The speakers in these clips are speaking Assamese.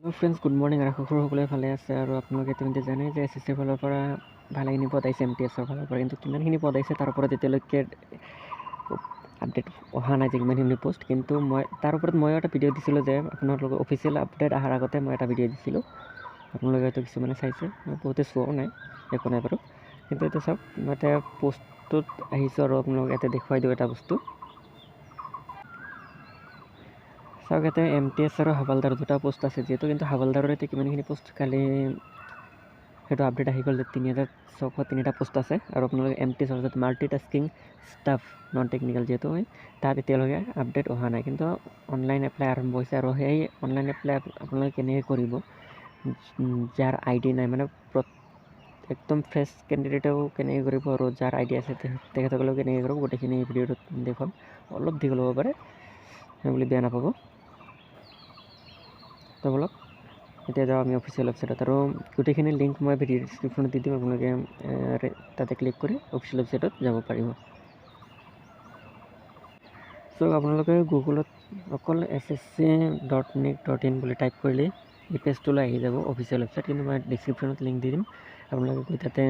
Hello' friends, good morning. আশা কৰোঁ সকলোৱে ভালে আছে। আৰু আপোনালোকে ইতিমধ্যে জানে যে এছ এছ চিৰ ফালৰ পৰা ভালেখিনি পদ আহিছে, এম টি এছৰ ফালৰ পৰা। কিন্তু কিমানখিনি পদ আহিছে তাৰ ওপৰত এতিয়ালৈকে আপডেট অহা নাই যে কিমানখিনি পষ্ট। কিন্তু মই তাৰ ওপৰত ময়ো এটা ভিডিঅ' দিছিলোঁ যে আপোনালোকৰ অফিচিয়েল আপডেট অহাৰ আগতে মই এটা ভিডিঅ' দিছিলোঁ। আপোনালোকে হয়তো কিছুমানে চাইছে, বহুতে চোৱাও নাই, একো নাই বাৰু। কিন্তু এতিয়া চাওক, মই এতিয়া পষ্টটোত আহিছোঁ আৰু আপোনালোক ইয়াতে দেখুৱাই দিওঁ এটা বস্তু। চাওক, ইয়াতে এম টি এছ আৰু হাৱালদাৰ দুটা পষ্ট আছে যিহেতু। কিন্তু হাৱালদাৰৰ এতিয়া কিমানখিনি পষ্ট, কালি সেইটো আপডেট আহি গ'ল যে 3603টা পষ্ট আছে। আৰু আপোনালোকে এম টি এছ অৰ্থাৎ multi tasking staff non technical যিহেতু হয়, তাত এতিয়ালৈকে আপডেট অহা নাই। কিন্তু অনলাইন এপ্লাই আৰম্ভ হৈছে। আৰু সেই অনলাইন এপ্লাই আপোনালোকে কেনেকৈ কৰিব, যাৰ আই ডি নাই, মানে একদম ফ্ৰেছ কেণ্ডিডেটেও কেনেকৈ কৰিব আৰু যাৰ আই ডি আছে তেখেতসকলেও কেনেকৈ কৰিব, গোটেইখিনি এই ভিডিঅ'টোত দেখুৱাম। অলপ দীঘল হ'ব পাৰে, সেই বুলি বেয়া নাপাব। তো ব'লক এতিয়া যাওঁ আমি অফিচিয়েল ৱেবছাইটত। আৰু গোটেইখিনি লিংক মই ভিডিঅ' ডিছক্ৰিপশ্যনত দি দিম, আপোনালোকে তাতে ক্লিক কৰি অফিচিয়েল ৱেবছাইটত যাব পাৰিব। চ' আপোনালোকে গুগলত অকল ssc.nic.in বুলি টাইপ কৰিলেই এই পেজটোলৈ আহি যাব অফিচিয়েল ৱেবছাইট। কিন্তু মই ডিছক্ৰিপশ্যনত লিংক দি দিম, আপোনালোকে গৈ তাতে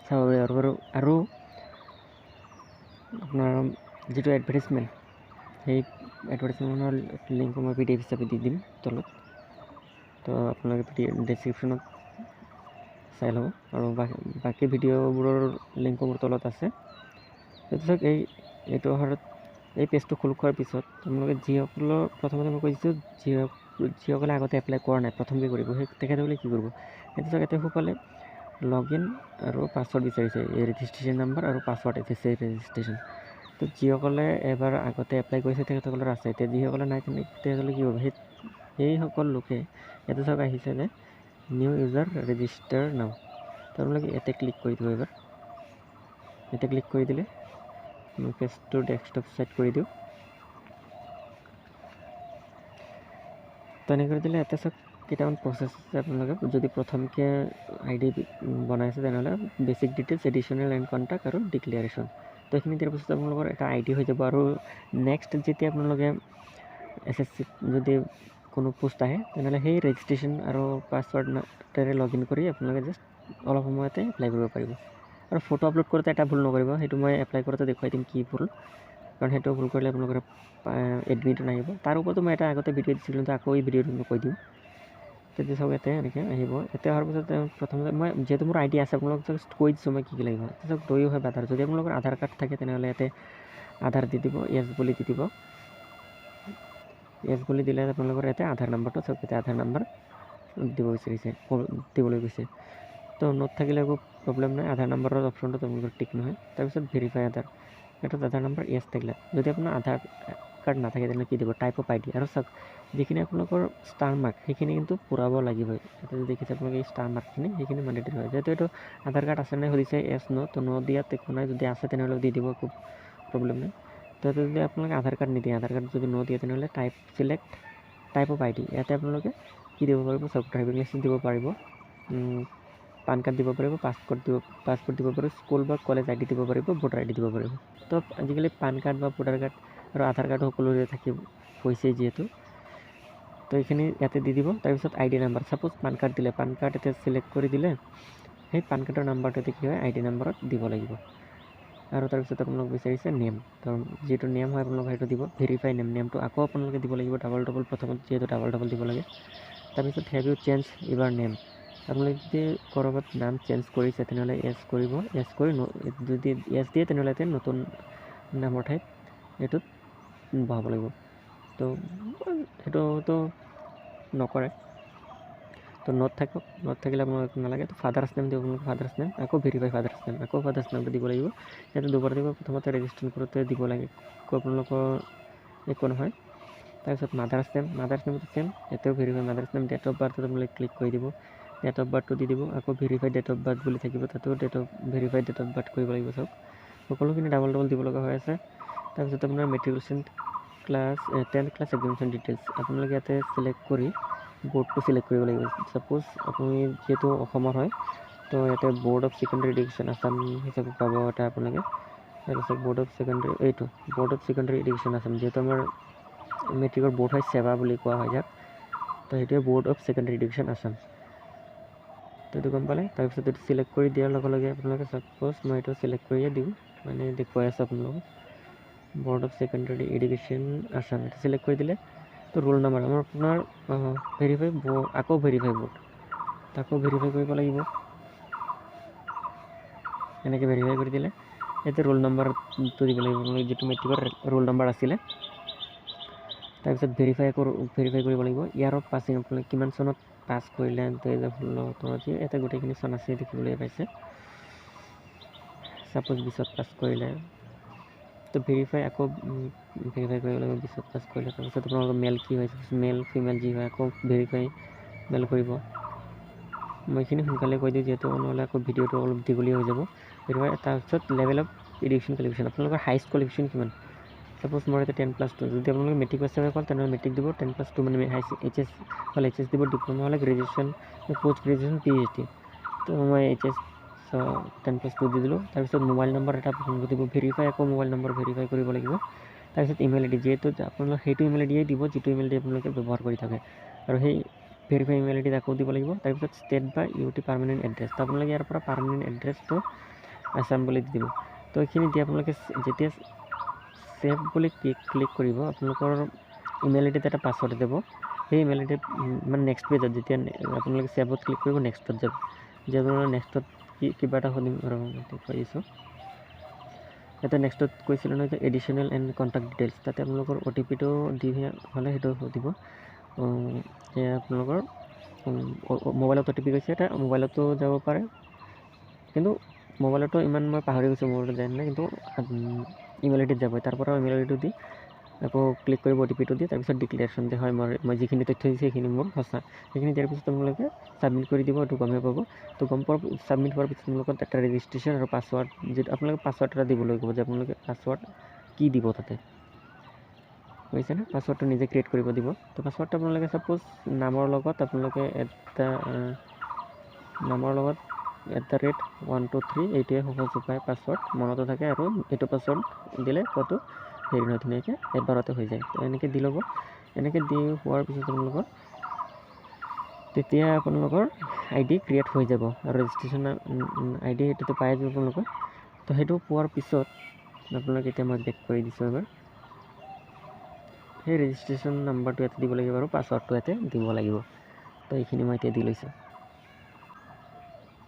চাব পাৰিব। আৰু আপোনাৰ যিটো এডভাৰটাইজমেণ্ট, সেই এডভাৰটাইজমেণ্টৰ লিংকো মই পি ডি এফ হিচাপে দি দিম তলত। তো আপোনালোকে পি ডি এফ ডিছক্ৰিপশ্যনত চাই ল'ব। আৰু বাকী ভিডিঅ'বোৰৰ লিংকো মোৰ তলত আছে। তাৰপিছত এইটো অহাৰত এই পেজটো খোল খোৱাৰ পিছত আপোনালোকে যিসকলৰ, প্ৰথমতে মই কৈ দিছোঁ, যিসকলে আগতে এপ্লাই কৰা নাই প্ৰথমকৈ কৰিব, সেই তেখেতসকলে কি কৰিব। সেইটো চাওক, ইয়াতে সোঁফালে লগ ইন আৰু পাছৱৰ্ড বিচাৰিছে, এই ৰেজিষ্ট্ৰেশ্যন নাম্বাৰ আৰু password S S C registration. তো যিসকলে এবাৰ আগতে এপ্লাই কৰিছে তেখেতসকলৰ আছে। এতিয়া যিসকলে নাই তেখেতসকলে কি কৰিব, সেইসকল লোকে ইয়াতে চাওক আহিছে যে নিউ ইউজাৰ ৰেজিষ্টাৰ নাও। তো আপোনালোকে ইয়াতে ক্লিক কৰি দিব। এবাৰ ইয়াতে ক্লিক কৰি দিলে মই পেজটো ডেস্কটপ ছেট কৰি দিওঁ। তেনেকৈ কৰি দিলে ইয়াতে চাওক কেইটামান প্ৰচেছ আছে। আপোনালোকে যদি প্ৰথমকৈ আই ডি বনাইছে তেনেহ'লে basic details, additional and contact আৰু ডিক্লেৰেশ্যন। তো এইখিনি দিয়াৰ পিছত আপোনালোকৰ এটা আই ডি হৈ যাব। আৰু নেক্সট যেতিয়া আপোনালোকে এছ এছ চিত যদি কোনো পোষ্ট আহে তেনেহ'লে সেই ৰেজিষ্ট্ৰেশ্যন আৰু পাছৱৰ্ডেৰে লগ ইন কৰি আপোনালোকে জাষ্ট অলপ সময়তে এপ্লাই কৰিব পাৰিব। আৰু ফটো আপলোড কৰোঁতে এটা ভুল নকৰিব, সেইটো মই এপ্লাই কৰোঁতে দেখুৱাই দিম কি ভুল, কাৰণ সেইটো ভুল কৰিলে আপোনালোকৰ এডমিটো নাহিব। তাৰ ওপৰতো মই এটা আগতে ভিডিঅ' দিছিলোঁ, কিন্তু আকৌ এই ভিডিঅ'টো মই কৈ দিওঁ। তেতিয়া চাওক ইয়াতে এনেকৈ আহিব। ইয়াতে অহাৰ পিছত প্ৰথমতে মই যিহেতু মোৰ আই ডি আছে, আপোনালোকক জাষ্ট কৈ দিছোঁ মই কি কি লাগিব। চাওক, দৈও হয় আধাৰ, যদি আপোনালোকৰ আধাৰ কাৰ্ড থাকে তেনেহ'লে ইয়াতে আধাৰ দি দিব, য়েছ বুলি দি দিব। য়েছ বুলি দিলে আপোনালোকৰ ইয়াতে আধাৰ নাম্বাৰটো চাওক, ইয়াতে আধাৰ নাম্বাৰ দিব বিচাৰিছে, দিবলৈ কৈছে। তো নোট থাকিলে একো প্ৰব্লেম নাই, আধাৰ নাম্বাৰৰ অপশ্যনটো আপোনালোকৰ টিক নহয়। তাৰপিছত ভেৰিফাই আধাৰ, এইটোত আধাৰ নাম্বাৰ য়েছ থাকিলে। যদি আপোনাৰ আধাৰ কাৰ্ড নাথাকে তেনেহ'লে কি দিব, টাইপ অফ আই ডি। আৰু চাওক যিখিনি আপোনালোকৰ ষ্টাৰ মাৰ্ক সেইখিনি কিন্তু পূৰাব লাগিবই। ইয়াতে যদি দেখিছে আপোনালোকে এই ষ্টাৰ মাৰ্কখিনি, সেইখিনি মেণ্ডেটৰী হয়। যিহেতু এইটো আধাৰ কাৰ্ড আছে নাই সুধিছে, য়েছ ন', তো ন' দিয়াত একো নাই, যদি আছে তেনেহ'লে দি দিব, একো প্ৰব্লেম নাই। তো ইয়াতে যদি আপোনালোকে আধাৰ কাৰ্ড নিদিয়ে, আধাৰ কাৰ্ড যদি ন' দিয়ে তেনেহ'লে type select type of I D, ইয়াতে আপোনালোকে কি দিব পাৰিব চাওক, ড্ৰাইভিং লাইচেঞ্চ দিব পাৰিব, পান কাৰ্ড দিব পাৰিব, পাছপৰ্ট দিব পাৰিব, স্কুল বা কলেজ আই ডি দিব পাৰিব, ভোটাৰ আই ডি দিব পাৰিব। তো আজিকালি পান কাৰ্ড বা ভোটাৰ কাৰ্ড আৰু আধাৰ কাৰ্ড সকলোৰে থাকিব হৈছে যিহেতু, তো এইখিনি ইয়াতে দি দিব। তাৰপিছত I D number, suppose PAN card দিলে, পান কাৰ্ড এতিয়া চিলেক্ট কৰি দিলে সেই পান কাৰ্ডৰ নাম্বাৰটো কি হয় আই ডি নাম্বাৰত দিব লাগিব। আৰু তাৰপিছত আপোনালোক বিচাৰিছে নেম, তো যিটো নেম হয় আপোনালোকে সেইটো দিব। ভেৰিফাই নেম, নেমটো আকৌ আপোনালোকে দিব লাগিব ডাবল ডাবল, প্ৰথমত যিহেতু ডাবল ডাবল দিব লাগে। তাৰপিছত have you change your name, আপোনালোকে যদি ক'ৰবাত নাম চেঞ্জ কৰিছে তেনেহ'লে য়েছ কৰিব, য়েছ কৰি যদি য়েছ দিয়ে তেনেহ'লে ইয়াতে নতুন নামৰ ঠাইত এইটোত বহাব লাগিব। তো সেইটোতো নকৰে, তো নোট থাকক, নোট থাকিলে আপোনালোকে নালাগে। তো ফাদাৰ্ছ নেম দিব আপোনালোকে, ফাদাৰ্ছ নেম, আকৌ ভেৰিফাই ফাদাৰ্ছ নেম, আকৌ ফাদাৰ্ছ নেমটো দিব লাগিব। ইয়াতে দুবাৰ দিব, প্ৰথমতে ৰেজিষ্ট্ৰেশ্যন কৰোঁতে দিব লাগে, একো আপোনালোকৰ একো নহয়। তাৰপিছত মাদাৰ্ছ নেম, মাদাৰ্ছ নেমটো ছেম, ইয়াতেও verify mother's name, date of বাৰ্থত আপোনালোকে ক্লিক কৰি দিব, ডেট অফ বাৰ্থটো দি দিব, আকৌ ভেৰিফাই ডেট অফ বাৰ্থ বুলি থাকিব, তাতেও date of verify date of birth কৰিব লাগিব। চাওক সকলোখিনি ডাবল ডাবল দিব লগা হৈ আছে। তাৰপিছত আপোনাৰ matriculation class, tenth class examination details আপোনালোকে ইয়াতে চিলেক্ট কৰি বৰ্ডটো চিলেক্ট কৰিব লাগিব। ছাপ'জ আপুনি যিহেতু অসমৰ হয়, তো ইয়াতে board of secondary education Assam হিচাপে পাব এটা আপোনালোকে। তাৰপিছত বৰ্ড অফ ছেকেণ্ডেৰী, এইটো board of secondary education Assam, যিহেতু আমাৰ মেট্ৰিকৰ বৰ্ড হয় ছেবা বুলি কোৱা হয় যাক, তো সেইটোৱে Board of Secondary Education, Assam। তো এইটো গম পালে। তাৰপিছত এইটো চিলেক্ট কৰি দিয়াৰ লগে লগে আপোনালোকে, ছাপ'জ মই এইটো চিলেক্ট কৰিয়ে দিওঁ, মানে দেখুৱাই আছোঁ আপোনালোকক, Board of Secondary Education, Assam, এইটো চিলেক্ট কৰি দিলে। তো ৰোল নাম্বাৰ আমাৰ আপোনাৰ ভেৰিফাই, আকৌ ভেৰিফাই বৰ্ড, আকৌ ভেৰিফাই কৰিব লাগিব। এনেকৈ ভেৰিফাই কৰি দিলে এতিয়া ৰোল নাম্বাৰটো দিব লাগিব আপোনালোকে, যিটো মেট্ৰিকৰ ৰোল নাম্বাৰ আছিলে। তাৰপিছত ভেৰিফাই, আকৌ ভেৰিফাই কৰিব লাগিব। ইয়াৰ অফ পাছিং, আপোনালোকে কিমান চনত পাছ কৰিলে, 2016, 17, ইয়াতে গোটেইখিনি চন আছে, দেখিবলৈ পাইছে। ছাপ'জ 20ত পাছ কৰিলে, তো ভেৰিফাই, আকৌ ভেৰিফাই কৰিব লাগিব 20ত পাছ কৰিলে। তাৰপিছত আপোনালোকৰ মেল কি হয়, মেল ফিমেল যি হয়, আকৌ ভেৰিফাই মেল কৰিব। মই এইখিনি সোনকালে কৈ দিওঁ, যিহেতু নহ'লে আকৌ ভিডিঅ'টো অলপ দীঘলীয়া হৈ যাব। ভেৰিফাই, তাৰপিছত লেভেল অফ এডুকেশ্যন কোৱালিফিকেশ্যন, আপোনালোকৰ হাইষ্ট কোৱালিফিকেশ্যন কিমান? ছাপ'জ মোৰ এতিয়া 10+2। যদি আপোনালোকে মেট্ৰিক পাছ কৰে তেনেহ'লে মেট্ৰিক দিব, 10+2 মানে হাই এইচ এছ হ'লে এইচ এছ দিব, ডিপ্ল'মা হ'লে গ্ৰেজুৱেশ্যন, পষ্ট গ্ৰেজুৱেশ্যন, পিএইচডি। তো মই এইচএছ 10+2 দি দিলোঁ। তাৰপিছত মোবাইল নম্বৰ এটা আপোনালোকে দিব, ভেৰিফাই, আকৌ মোবাইল নম্বৰ ভেৰিফাই কৰিব লাগিব। তাৰপিছত ইমেইল আই ডি, যিহেতু আপোনালোকে সেইটো ইমেইল আই ডিয়ে দিব যিটো ইমেইল আই ডি আপোনালোকে ব্যৱহাৰ কৰি থাকে, আৰু সেই ভেৰিফাই ইমেইল আই ডিত আকৌ দিব লাগিব। তাৰপিছত ষ্টেট বা ইউ টি পাৰ্মানেণ্ট এড্ৰেছ, তো আপোনালোকে ইয়াৰ পৰা পাৰ্মানেণ্ট এড্ৰেছটো আছাম বুলি দি দিব। তো এইখিনি দি আপোনালোকে যেতিয়া ছেভ বুলি ক্লিক কৰিব, আপোনালোকৰ ইমেইল আই ডিত এটা পাছৱৰ্ড যাব। সেই ইমেইল আই ডিত মানে নেক্সট পেজত যেতিয়া আপোনালোকে ছেভত ক্লিক কৰিব, নেক্সটত যাব। যে আপোনালোকে নেক্সটত কি কিবা এটা সুধিম আৰু কৈ দিছোঁ। ইয়াতে নেক্সটত কৈছিলোঁ নহয় যে এডিশ্যনেল এণ্ড কণ্টেক্ট ডিটেইলছ, তাতে আপোনালোকৰ অ' টি পিটো দি হ'লে সেইটো সুধিব যে আপোনালোকৰ মোবাইলত অ' টি পি গৈছে। এটা মোবাইলতো যাব পাৰে, কিন্তু মোবাইলতো ইমান মই পাহৰি গৈছোঁ মোবাইলত যায় নাই, কিন্তু ইমেইল আই ডিত যাব। তাৰ পৰা ইমেইল আই ডিটো দি আকৌ ক্লিক কৰিব অ' টি পিটো দি। তাৰপিছত ডিক্লেৰেশ্যন যে হয়, মই যিখিনি তথ্য দিছোঁ সেইখিনি মোৰ সঁচা, সেইখিনি দিয়াৰ পিছত আপোনালোকে ছাবমিট কৰি দিব। এইটো গমেই পাব। তো গম পোৱাৰ, ছাবমিট হোৱাৰ পিছত আপোনালোকৰ এটা ৰেজিষ্ট্ৰেশ্যন আৰু পাছৱাৰ্ড, যিটো আপোনালোকে পাছৱাৰ্ড এটা দিবলৈ ক'ব যে আপোনালোকে পাছৱাৰ্ড কি দিব তাতে, বুজিছেনে? পাছৱাৰ্ডটো নিজে ক্ৰিয়েট কৰিব দিব। তো পাছৱাৰ্ডটো আপোনালোকে ছাপ'জ নামৰ লগত আপোনালোকে এটা নামৰ লগত @123, এইটোৱে সহজ উপায় পাছৱাৰ্ড মনতো থাকে আৰু এইটো পাছৱাৰ্ড দিলে ক'তো হেৰি নহয়, ধুনীয়াকৈ এবাৰতে হৈ যায়। তো এনেকৈ দি ল'ব। এনেকৈ দি হোৱাৰ পিছত আপোনালোকৰ তেতিয়া আপোনালোকৰ আই ডি ক্ৰিয়েট হৈ যাব আৰু ৰেজিষ্ট্ৰেশ্যন আই ডি সেইটোতো পাই যাব আপোনালোকৰ। তো সেইটো পোৱাৰ পিছত আপোনালোকে, এতিয়া মই বেক কৰি দিছোঁ এবাৰ, সেই ৰেজিষ্ট্ৰেশ্যন নাম্বাৰটো ইয়াতে দিব লাগিব আৰু পাছৱাৰ্ডটো ইয়াতে দিব লাগিব। তো এইখিনি মই এতিয়া দি লৈছোঁ।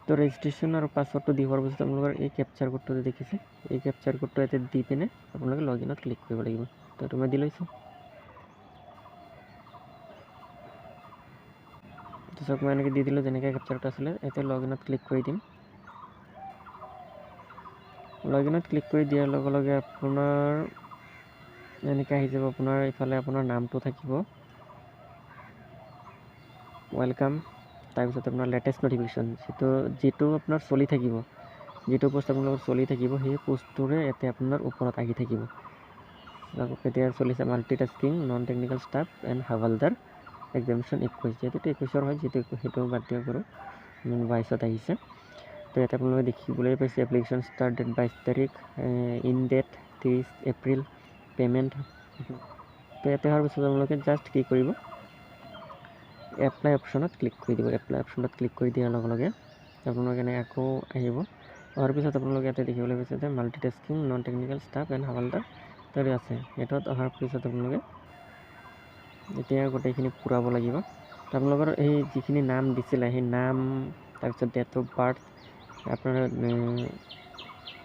তো ৰেজিষ্ট্ৰেশ্যন আৰু পাছৱৰ্ডটো দি হোৱাৰ পিছত আপোনালোকৰ এই কেপচাৰ কোডটো যে দেখিছে, এই কেপচাৰ কোডটো ইয়াতে দি পিনে আপোনালোকে লগ ইনত ক্লিক কৰিব লাগিব। তো এইটো মই দি লৈছোঁ। তো চাওক, মই এনেকৈ দি দিলোঁ যেনেকৈ কেপচাৰটো আছিলে। এতিয়া লগ ইনত ক্লিক কৰি দিম। লগ ইনত ক্লিক কৰি দিয়াৰ লগে লগে আপোনাৰ এনেকৈ আহি যাব। আপোনাৰ ইফালে আপোনাৰ নামটো থাকিব, welcome, তাৰপিছত আপোনাৰ লেটেষ্ট নটিফিকেশ্যন, যিটো আপোনাৰ চলি থাকিব, যিটো পষ্ট আপোনালোকৰ চলি থাকিব, সেই পষ্টটোৰে ইয়াতে আপোনাৰ ওপৰত আহি থাকিব। এতিয়া চলিছে Multitasking Non Technical Staff and Havaldar examination 21। যিহেতু 21ৰ হয়, যিটো সেইটো বাদ দিয়ক বাৰু, 22ত আহিছে। তো ইয়াতে আপোনালোকে দেখিবলৈ পাইছে এপ্লিকেশ্যন ষ্টাৰ্ট ডেট 22 তাৰিখ, এণ্ড ডেট 30 এপ্ৰিল, পে'মেণ্ট। তো ইয়াতে হোৱাৰ পিছত আপোনালোকে জাষ্ট কি কৰিব? এপ্লাই অপশ্যনত ক্লিক কৰি দিব। এপ্লাই অপশ্যনত ক্লিক কৰি দিয়াৰ লগে লগে আপোনালোকে এনেকৈ আকৌ আহিব। অহাৰ পিছত আপোনালোকে ইয়াতে দেখিবলৈ পাইছে যে Multitasking Non Technical Staff and Havaldar তাতে আছে। এইটোত অহাৰ পিছত আপোনালোকে এতিয়া গোটেইখিনি পূৰাব লাগিব। তো আপোনালোকৰ এই যিখিনি নাম দিছিলে, সেই নাম, তাৰপিছত ডেট অফ বাৰ্থ, আপোনাৰ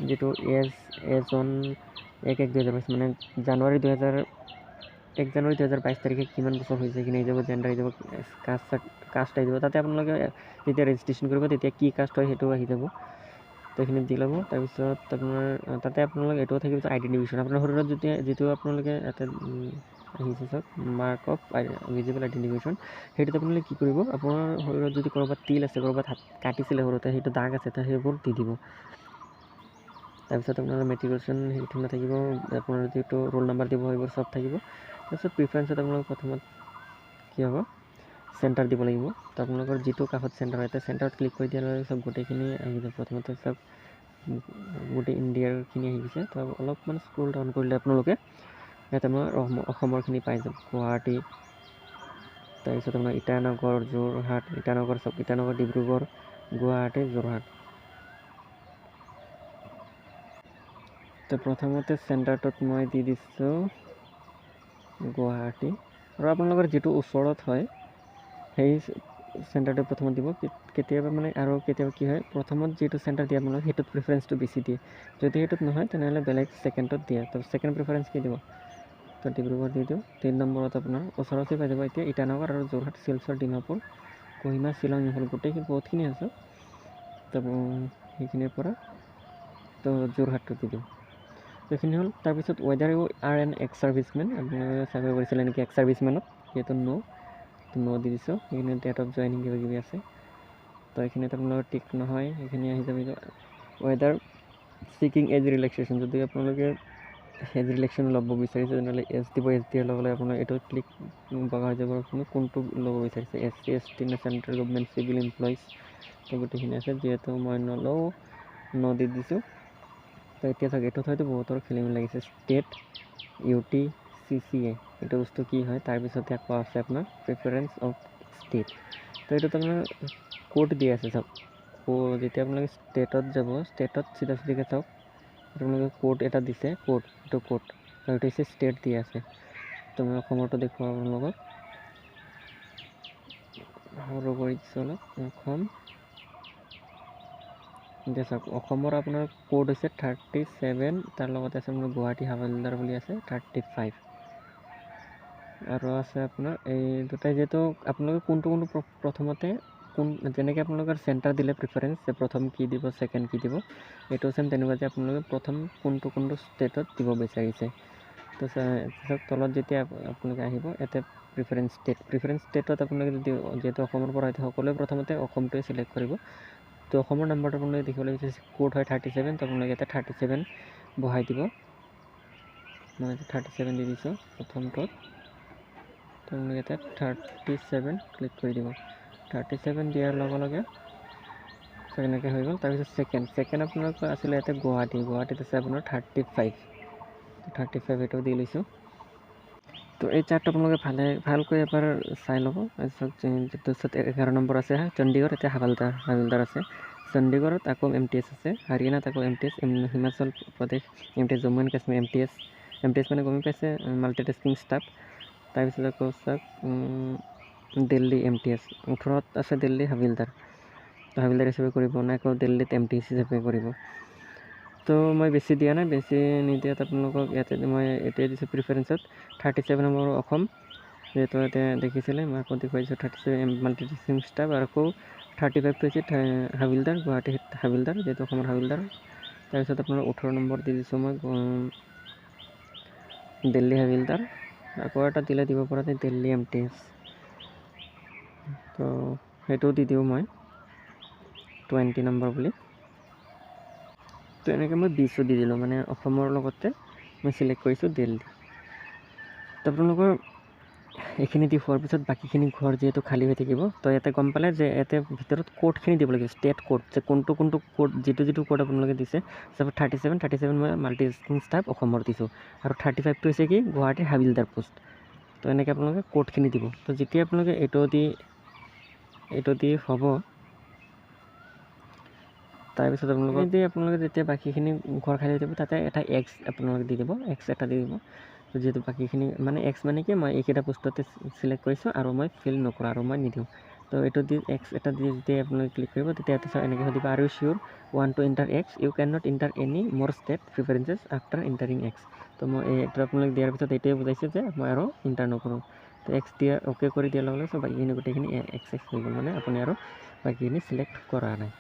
যিটো এজ, এজ অন 1/1/2022, মানে জানুৱাৰী 2000 1 জানুৱাৰী 2022 তাৰিখে কিমান বছৰ হৈছে সেইখিনি আহি যাব, জেণ্ডাৰ আহি যাব, কাষ্ট কাষ্ট আহি যাব। তাতে আপোনালোকে যেতিয়া ৰেজিষ্ট্ৰেশ্যন কৰিব তেতিয়া কি কাষ্ট হয় সেইটো আহি যাব। তো এইখিনি দি ল'ব। তাৰপিছত আপোনাৰ তাতে আপোনালোক এইটোও থাকিব যে আইডেণ্টিফিকেশ্যন, আপোনাৰ শৰীৰত যেতিয়া যিটো আপোনালোকে ইয়াতে আহিছে চাওক, মাৰ্ক অফ ভিজিবল আইডেণ্টিফিকেশ্যন, সেইটোত আপোনালোকে কি কৰিব? আপোনাৰ শৰীৰত যদি ক'ৰবাত তিল আছে, ক'ৰবাত হাত কাটিছিলে সৰুতে, সেইটো দাগ আছে, তো সেইবোৰ দি দিব। তাৰপিছত আপোনাৰ মেট্ৰিকুলেশ্যন সেইটো নাথাকিব, আপোনাৰ যিটো ৰোল নাম্বাৰ দিব, সেইবোৰ চব থাকিব। তাৰপিছত প্ৰিফাৰেঞ্চত আপোনালোক প্ৰথমত কি হ'ব, চেণ্টাৰ দিব লাগিব। তো আপোনালোকৰ যিটো কাষত চেণ্টাৰ হয়, চেণ্টাৰত ক্লিক কৰি দিয়াৰ লগে চব গোটেইখিনি আহি যাব। প্ৰথমতে চব গোটেই ইণ্ডিয়াৰখিনি আহি গৈছে। তো অলপমান স্ক্ৰল ডাউন কৰিলে আপোনালোকে ইয়াতে মই অসমৰখিনি পাই যাব, গুৱাহাটী। তাৰপিছত আপোনাৰ ইটানগৰ, যোৰহাট, ইটানগৰ চব, ইটানগৰ, ডিব্ৰুগড়, গুৱাহাটী, যোৰহাট। তো প্ৰথমতে চেণ্টাৰটোত মই দি দিছোঁ গুৱাহাটী, আৰু আপোনালোকৰ যিটো ওচৰত হয় সেই চেণ্টাৰটো প্ৰথমত দিব। কেতিয়াবা মানে আৰু কেতিয়াবা কি হয়, প্ৰথমত যিটো চেণ্টাৰ দিয়ে আপোনালোকে সেইটোত প্ৰিফাৰেঞ্চটো বেছি দিয়ে। যদি সেইটোত নহয় তেনেহ'লে বেলেগ ছেকেণ্ডত দিয়ে। তো ছেকেণ্ড প্ৰিফাৰেঞ্চ কি দিব? তো ডিব্ৰুগড় দি দিওঁ। 3 নম্বৰত আপোনাৰ ওচৰতে পাই যাব এতিয়া ইটানগৰ আৰু যোৰহাট, শিলচৰ, ডিমাপুৰ, কহিমা, শ্বিলং, ইম্ফল, গোটেইখিনি বহুতখিনি আছে। তো সেইখিনিৰ পৰা তো যোৰহাটটো দি দিওঁ। এইখিনি হ'ল। তাৰপিছত whether you are an ex serviceman, আপোনালোকে চাকৰি কৰিছিলে নেকি এক্স ছাৰ্ভিচমেনত, যিহেতু ন', তো ন' দি দিছোঁ। সেইখিনি ডেট অফ জইনিং কিবা কিবি আছে, তো এইখিনিত আপোনালোকৰ টিক নহয়, সেইখিনি আহি যাব। ৱেডাৰ ছিকিং এজ ৰিলেক্সেশ্যন, যদি আপোনালোকে এজ ৰিলেক্সেশ্যন ল'ব বিচাৰিছে তেনেহ'লে এজ দিব। এজ দিয়াৰ লগে লগে আপোনাৰ এইটো ক্লিক বগা হৈ যাব, আপুনি কোনটো ল'ব বিচাৰিছে, এছ চি, এছ টি নে চেণ্ট্ৰেল গভমেণ্ট চিভিল এমপ্লয়িজ, তো গোটেইখিনি আছে। যিহেতু মই নলওঁ, ন' দি দিছোঁ। তো এতিয়া চাওক, এইটোত হয়তো বহুতৰ খেলি মেলি লাগিছে, state, U T, C C A, এইটো বস্তু কি হয়। তাৰপিছতে আকৌ আছে আপোনাৰ প্ৰিফাৰেঞ্চ অফ ষ্টেট। তো এইটোত আপোনাৰ কোড দিয়া আছে চাওক, যেতিয়া আপোনালোকে ষ্টেটত যাব, ষ্টেটত চিধা চিধিকৈ চাওক, আপোনালোকে কোড এটা দিছে, কোড, এইটো কোড, আৰু এইটো হৈছে ষ্টেট দিয়া আছে। তো মই অসমৰটো দেখুৱাওঁ আপোনালোকক, সৰু কৰি দিছোঁ অলপ, অসম। এতিয়া চাওক, অসমৰ আপোনাৰ কোড হৈছে 37, তাৰ লগতে আছে আপোনাৰ গুৱাহাটী হাৱালদাৰ বুলি আছে 35, আৰু আছে আপোনাৰ এই দুটাই। যিহেতু আপোনালোকে কোনটো কোনটো প্ৰথমতে কোন, যেনেকৈ আপোনালোকৰ চেণ্টাৰ দিলে প্ৰিফাৰেঞ্চ যে প্ৰথম কি দিব, ছেকেণ্ড কি দিব, এইটো চেম তেনেকুৱা যে আপোনালোকে প্ৰথম কোনটো কোনটো ষ্টেটত দিব বিচাৰিছে। তো চাওক, তলত যেতিয়া আপোনালোকে আহিব, ইয়াতে প্ৰিফাৰেঞ্চ ষ্টেট, প্ৰিফাৰেঞ্চ ষ্টেটত আপোনালোকে যদি যিহেতু অসমৰ পৰা হয়, সকলোৱে প্ৰথমতে অসমটোৱে চিলেক্ট কৰিব। তো অসমৰ নাম্বাৰটো আপোনালোকে দেখিবলৈ বিচাৰিছে, কোড হয় 37, তো আপোনালোকে ইয়াতে 37 বহাই দিব। মই ইয়াতে 37 দি দিছোঁ প্ৰথমটোত। তো আপোনালোকে ইয়াতে 37 ক্লিক কৰি দিব। 37 দিয়াৰ লগে লগে এনেকৈ হৈ গ'ল। তাৰপিছত ছেকেণ্ড আপোনালোকৰ আছিলে ইয়াতে গুৱাহাটী, গুৱাহাটীত আছে আপোনাৰ 35, 35 এইটো দি লৈছোঁ। তো এই চাৰ্টটো আপোনালোকে ভালকৈ এবাৰ চাই ল'ব। তাৰপিছত 11 নম্বৰ আছে চণ্ডীগড়, এতিয়া হাবিলদাৰ আছে চণ্ডীগড়ত, আকৌ এম টি এছ আছে, হাৰিয়ানাত আকৌ M T S, Himachal Pradesh M T S, Jammu and Kashmir M T S, M T S মানে গমেই পাইছে মাল্টিটাস্কিং ষ্টাফ। তাৰপিছত আকৌ চাওক দিল্লী এম টি এছ, 18ত আছে দিল্লী হাবিলদাৰ, তো হাবিলদাৰ হিচাপে কৰিব নে আকৌ দিল্লীত এম টি এছ হিচাপে কৰিব। তো মই বেছি দিয়া নাই, বেছি নিদিয়াত আপোনালোকক ইয়াতে মই এতিয়াই দিছোঁ প্ৰিফাৰেঞ্চত 37 নম্বৰ অসম, যিহেতু ইয়াতে দেখিছিলে, মই আকৌ দেখুৱাইছোঁ 37 মাল্টিটাস্কিং ষ্টাফ, আৰু আকৌ 35টো হৈছে হাবিলদাৰ, গুৱাহাটী হাবিলদাৰ, যিহেতু অসমৰ হাবিলদাৰ। তাৰপিছত আপোনাৰ 18 নম্বৰ দি দিছোঁ মই দিল্লী হাবিলদাৰ, আকৌ এটা দিলে দিব পৰা যায় দিল্লী এম টি এছ, তো সেইটোও দি দিওঁ মই 20 নম্বৰ বুলি। তো এনেকৈ মই 20ও দি দিলোঁ, মানে অসমৰ লগতে মই চিলেক্ট কৰিছোঁ দিল্লী। তো আপোনালোকৰ এইখিনি দি হোৱাৰ পিছত বাকীখিনি ঘৰ যিহেতু খালী হৈ থাকিব, তো ইয়াতে গম পালে যে ইয়াতে ভিতৰত কোডখিনি দিব লাগিব, ষ্টেট কোড, যে কোনটো কোনটো কোড, যিটো যিটো কোড আপোনালোকে দিছে। চাপ'জ 37 মই মাল্টিটাস্কিং ষ্টাফ অসমৰ দিছোঁ, আৰু 35টো হৈছে কি গুৱাহাটীৰ হাবিলদাৰ পোষ্ট। তো এনেকৈ আপোনালোকে কোডখিনি দিব। তো যেতিয়া আপোনালোকে এইটো দি হ'ব, তাৰপিছত আপোনালোকে যেতিয়া বাকীখিনি ঘৰ খালী হৈ যাব, তাতে এটা এক্স আপোনালোকে দি দিব, এক্স এটা দি দিব। তো যিহেতু বাকীখিনি মানে এক্স মানে কি, মই এইকেইটা পোষ্টতে চিলেক্ট কৰিছোঁ আৰু মই ফিল নকৰোঁ আৰু মই নিদিওঁ। তো এইটো দি এক্স এটা দি যেতিয়া আপোনালোকে ক্লিক কৰিব, তেতিয়া ইয়াতে এনেকৈ সুধিব, are you sure want to enter X, you can not enter any more state preferences after entering X. তো মই এইটো আপোনালোকে দিয়াৰ পিছত এইটোৱে বুজাইছে যে মই আৰু এণ্টাৰ নকৰোঁ। তো এক্স দিয়া অ'কে কৰি দিয়াৰ লগে লগে চব বাকীখিনি গোটেইখিনি এক্স এক্স হৈ গ'ল, মানে আপুনি আৰু বাকীখিনি চিলেক্ট কৰা নাই।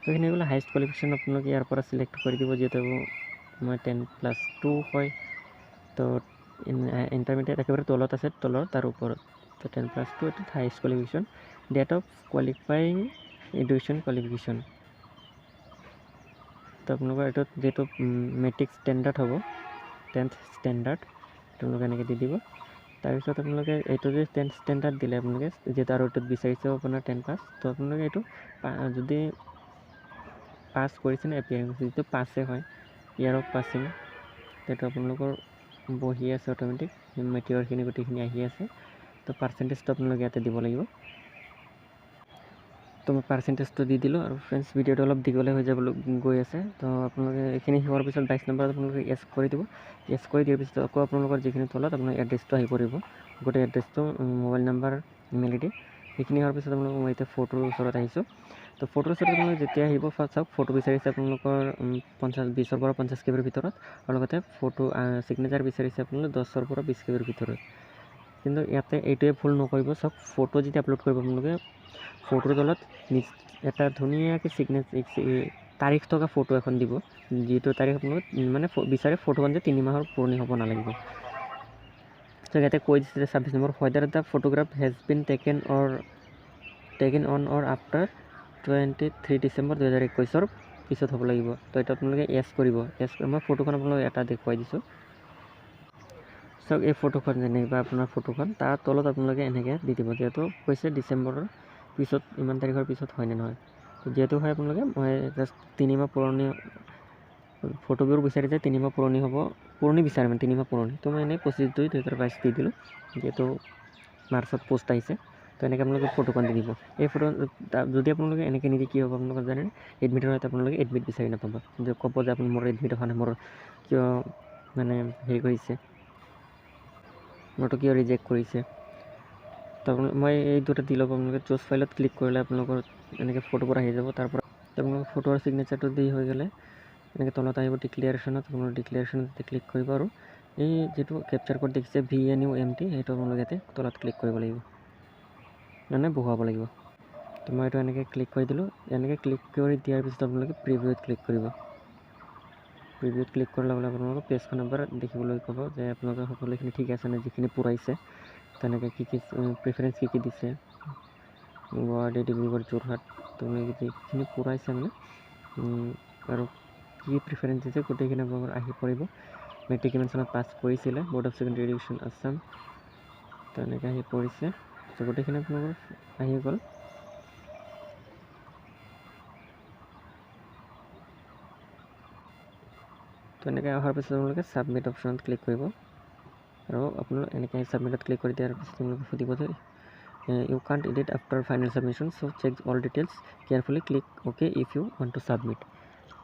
তো এইখিনি গ'লে হায়েষ্ট কোৱালিফিকেশ্যন আপোনালোকে ইয়াৰ পৰা চিলেক্ট কৰি দিব, যিহেতু মই 10+2 হয়, তো ইণ্টাৰমিডিয়েট একেবাৰে তলত আছে, তলৰ তাৰ ওপৰত, তো 10+2 এইটো highest qualification. Date of qualifying education qualification, তো আপোনালোকৰ এইটোত যিহেতু মেট্ৰিক ষ্টেণ্ডাৰ্ড হ'ব, 10th standard, তেওঁলোকে এনেকৈ দি দিব। তাৰপিছত আপোনালোকে এইটো যে 10th standard দিলে আপোনালোকে যিহেতু আৰু এইটোত বিচাৰিছে আপোনাৰ 10 পাছ, তো আপোনালোকে এইটো যদি পাছ কৰিছে নে এপিয়াৰিং কৰিছে, যিটো পাছে হয় ইয়াৰ অফ পাছিং, সেইটো আপোনালোকৰ বহি আছে অট'মেটিক, মেটেৰিয়েলখিনি গোটেইখিনি আহি আছে। তো পাৰ্চেণ্টেজটো আপোনালোকে ইয়াতে দিব লাগিব। তো মই পাৰ্চেণ্টেজটো দি দিলোঁ। আৰু ফ্ৰেণ্ডছ, ভিডিঅ'টো অলপ দীঘলে হৈ যাবলৈ গৈ আছে। তো আপোনালোকে এইখিনি হোৱাৰ পিছত 22 নম্বৰত আপোনালোকে য়েছ কৰি দিব। য়েছ কৰি দিয়াৰ পিছত আকৌ আপোনালোকৰ যিখিনি তলত আপোনাৰ এড্ৰেছটো আহি পৰিব, গোটেই এড্ৰেছটো, মোবাইল নাম্বাৰ, ইমেইল আই ডি, সেইখিনি হোৱাৰ পিছত আপোনালোক মই এতিয়া ফটোৰ ওচৰত আহিছোঁ। তো ফটোৰ ওচৰত আপোনালোকে যেতিয়া আহিব, ফাৰ্ষ্ট চাওক ফটো বিচাৰিছে আপোনালোকৰ 20ৰ পৰা 50 কেবিৰ ভিতৰত, আৰু লগতে ফটো ছিগনেচাৰ বিচাৰিছে আপোনালোকে 10ৰ পৰা 20 কেবিৰ ভিতৰত। কিন্তু ইয়াতে এইটোৱে ভুল নকৰিব। চাওক ফটো যেতিয়া আপলোড কৰিব আপোনালোকে ফটোৰ তলত এটা ধুনীয়াকৈ ছিগনেচাৰ তাৰিখ থকা ফটো এখন দিব, যিটো তাৰিখ আপোনালোকে মানে বিচাৰে ফটোখন যে 3 মাহৰ পুৰণি হ'ব নালাগিব। তো ইয়াতে কৈ দিছে যে 26 number, whether the photograph has been taken on or after 23 December 2021ৰ পিছত হ'ব লাগিব। তো এইটো আপোনালোকে য়েছ কৰিব। য়েছ, মই ফটোখন আপোনালোকক এটা দেখুৱাই দিছোঁ। চাওক এই ফটোখন যেনেকুৱা আপোনাৰ ফটোখন, তাৰ তলত আপোনালোকে এনেকৈ দি দিব, যিহেতু কৈছে ডিচেম্বৰৰ পিছত ইমান তাৰিখৰ পিছত হয়নে নহয়। তো যিহেতু হয় আপোনালোকে মই জাষ্ট 3 মাহ পুৰণি ফটোবোৰ বিচাৰিছে, 3 মাহ পুৰণি হ'ব, পুৰণি বিচাৰে মানে 3 মাহ পুৰণি। তো মই এনেই 25/2/2022 দি দিলোঁ, যিহেতু মাৰ্চত পোষ্ট আহিছে। তো এনেকৈ আপোনালোকে ফটোখন দি দিব। এই ফটো যদি আপোনালোকে এনেকৈ নিদি কি হ'ব আপোনালোকে জানেনে, এডমিটৰ হয়তো আপোনালোকে এডমিট বিচাৰি নাপাব, যে ক'ব যে আপুনি মোৰ এডমিট অহা নাই, মোৰ কিয় মানে হেৰি কৰিছে, মোৰটো কিয় ৰিজেক্ট কৰিছে। তো মই এই দুটা দি ল'ব। আপোনালোকে চুজ ফাইলত ক্লিক কৰিলে আপোনালোকৰ এনেকৈ ফটোবোৰ আহি যাব। তাৰ পৰা আপোনালোকৰ ফটোৰ ছিগনেচাৰটো দি হৈ গ'লে এনেকৈ তলত আহিব ডিক্লেৰেশ্যনত, আপোনালোকে ডিক্লেৰেশ্যনত ক্লিক কৰিব আৰু এই যিটো কেপচাৰ ক'ড দেখিছে VNUMT, সেইটো আপোনালোকে ইয়াতে তলত ক্লিক কৰিব লাগিব, মানে বহুৱাব লাগিব। তো মই এইটো এনেকৈ ক্লিক কৰি দিলোঁ। এনেকৈ ক্লিক কৰি দিয়াৰ পিছত আপোনালোকে প্ৰিভিউত ক্লিক কৰিব। প্ৰিভিউত ক্লিক কৰাৰ লগে লগে আপোনালোকৰ পেজখন এবাৰ দেখিবলৈ ক'ব যে আপোনালোকৰ সকলোখিনি ঠিক আছে নে, যিখিনি পূৰাইছে তেনেকৈ কি কি প্ৰিফাৰেঞ্চ কি কি দিছে, গুৱাহাটী, ডিব্ৰুগড়, যোৰহাট, আপোনালোকে যিখিনি পূৰাইছে মানে আৰু কি প্ৰিফাৰেঞ্চ দিছে গোটেইখিনি আপোনালোকৰ আহি পৰিব। মেট্ৰিক কিমান চনত পাছ কৰিছিলে, board of secondary education Assam, তেনেকৈ আহি পৰিছে। তো গোটেইখিনি আপোনালোকৰ আহি গ'ল। তো এনেকৈ অহাৰ পিছত আপোনালোকে ছাবমিট অপশ্যনত ক্লিক কৰিব আৰু আপোনালোকে এনেকৈ ছাবমিটত ক্লিক কৰি দিয়াৰ পিছত আপোনালোকে সুধিব যে you can't edit after final submission, so check all details carefully, click okay if you want to submit.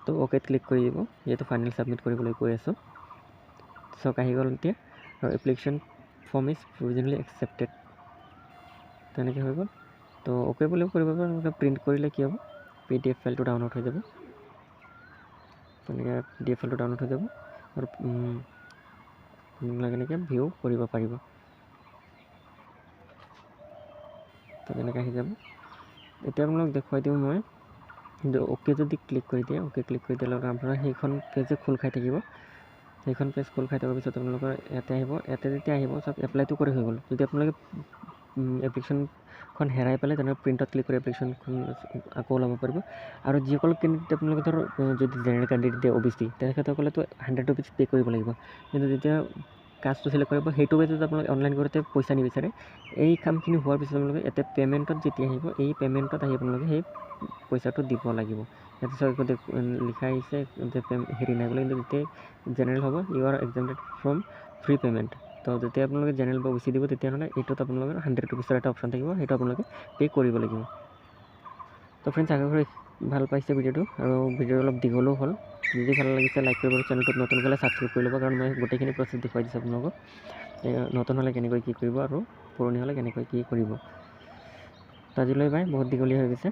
তো অ'কেত ক্লিক কৰি দিব, যিহেতু ফাইনেল ছাবমিট কৰিবলৈ কৈ আছোঁ। চাওক আহি গ'ল এতিয়া, আৰু application form is provisionally accepted, তেনেকৈ হৈ গ'ল। তো অ'কে বুলিও কৰিব পাৰিব। আপোনালোকে প্ৰিণ্ট কৰিলে কি হ'ব, PDF ফাইলটো ডাউনলোড হৈ যাব। তেনেকৈ PDF ফাইলটো ডাউনলোড হৈ যাব আৰু আপোনালোকে এনেকৈ ভিউ কৰিব পাৰিব। তো তেনেকৈ আহি যাব। এতিয়া আপোনালোক দেখুৱাই দিওঁ মই, কিন্তু অ'কে যদি ক্লিক কৰি দিয়ে, অ'কে ক্লিক কৰি দিয়াৰ লগে আপোনাৰ সেইখন পেজে খোল খাই থাকিব। সেইখন পেজ খোল খাই থকাৰ পিছত আপোনালোকৰ ইয়াতে আহিব। ইয়াতে যেতিয়া আহিব চব এপ্লাইটো কৰি হৈ গ'ল। যদি আপোনালোকে এপ্লিকেশ্যনখন হেৰাই পেলাই তেনেহ'লে প্ৰিণ্টত ক্লিক কৰি এপ্লিকেশ্যনখন আকৌ ওলাব পাৰিব। আৰু যিসকল কেণ্ডিডেট আপোনালোকে ধৰক যদি জেনেৰেল কেণ্ডিডেট দিয়ে OBC, তেখেতসকলেতো 100 ৰুপিজ পে' কৰিব লাগিব। কিন্তু যেতিয়া কাষ্টটো চিলেক্ট কৰিব সেইটো পেজত আপোনালোকে অনলাইন কৰোঁতে পইচা নিবিচাৰে। এই কামখিনি হোৱাৰ পিছত আপোনালোকে ইয়াতে পে'মেণ্টত যেতিয়া আহিব, এই পে'মেণ্টত আহি আপোনালোকে সেই পইচাটো দিব লাগিব। ইয়াতে চাওক লিখা আহিছে যে হেৰি নাই বোলে, কিন্তু যেতিয়া জেনেৰেল হ'ব you are exempted from free payment. তো যেতিয়া আপোনালোকে জেনেৰেল বা OBC দিব তেতিয়াহ'লে এইটোত আপোনালোকৰ 100 ৰুপিছৰ এটা অপশ্যন থাকিব, সেইটো আপোনালোকে পে' কৰিব লাগিব। তো ফ্ৰেণ্ডছ, আশা কৰি ভাল পাইছে ভিডিঅ'টো, আৰু ভিডিঅ'টো অলপ দীঘলো হ'ল। যদি ভাল লাগিছে লাইক কৰিব, চেনেলটোত নতুন হ'লে ছাবস্ক্ৰাইব কৰি ল'ব, কাৰণ মই গোটেইখিনি প্ৰচেছ দেখুৱাই দিছোঁ আপোনালোকক, নতুন হ'লে কেনেকৈ কি কৰিব আৰু পুৰণি হ'লে কেনেকৈ কি কৰিব। তো আজিলৈ বাই, বহুত দীঘলীয়া হৈ গৈছে।